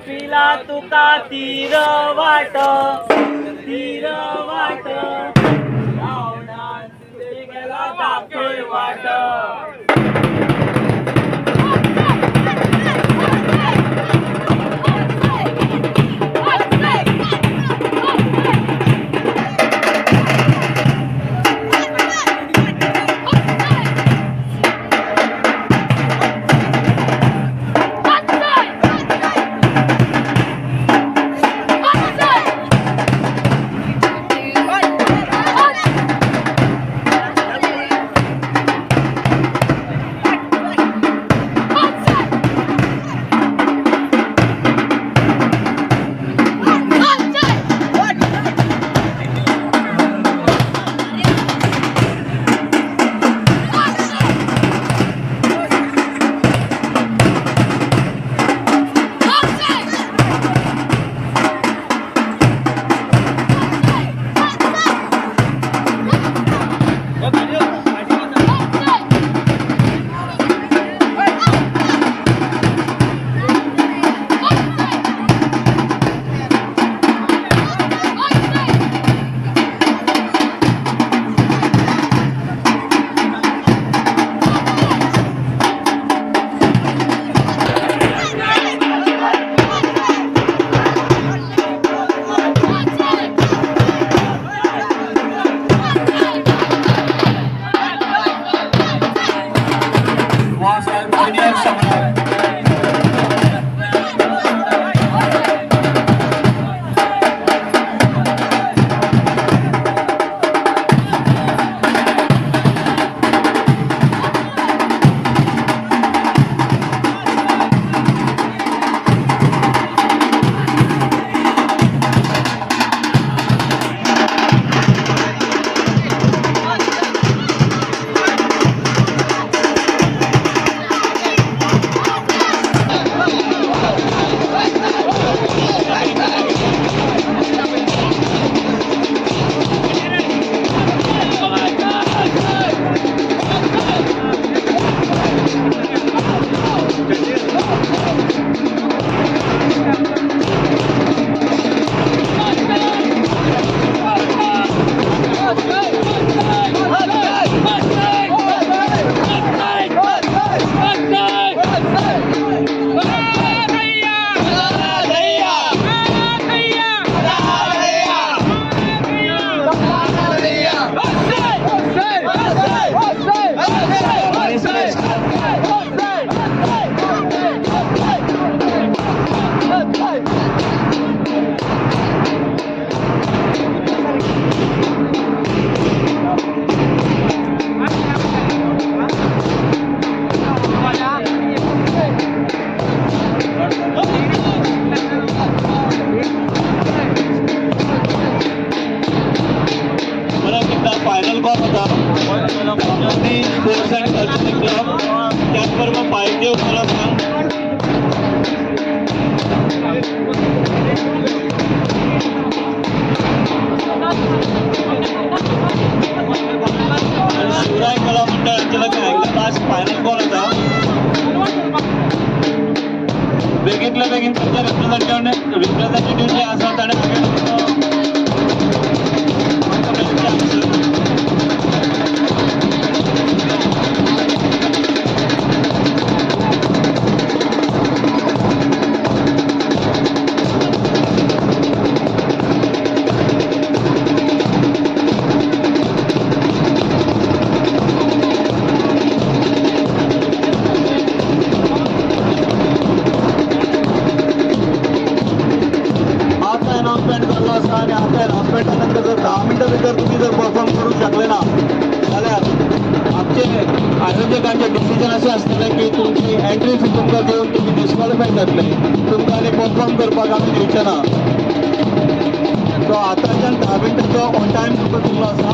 पिला तुका तीर वाट तीर वाट गेला दाखय वाट. फायनल कॉल होता स्पोर्ट्स अँड कल्चरल क्लब, त्याचबरोबर पायदेव कला संघ. आणि शिवराय कला मंडळ यांच्या लागीं लास्ट फायनल कॉल होता. बेगीतल्या बेगीन तुमच्या रिप्रेझेंटेटिव्ह जे आसा ताणें आता अनाउन्समेंट जाल्लो आसा आनी आतां अनाउन्समेंटा नंतर जर 10 मिनटां भितर तुमी जर परफॉर्म करूंक शकले ना जाल्यार आमचे आयोजकांचे डिसिजन अशें आसतलें की तुमची एंट्री फी तुमकां दिवन तुमी डिस्क्वॉलिफाय जातले, तुमकां आनी परफॉर्म करपाक आमी दिवचे ना. सो आतांच्यान 10 मिनटांचो ऑन टायम तुमकां दिल्लो आसा.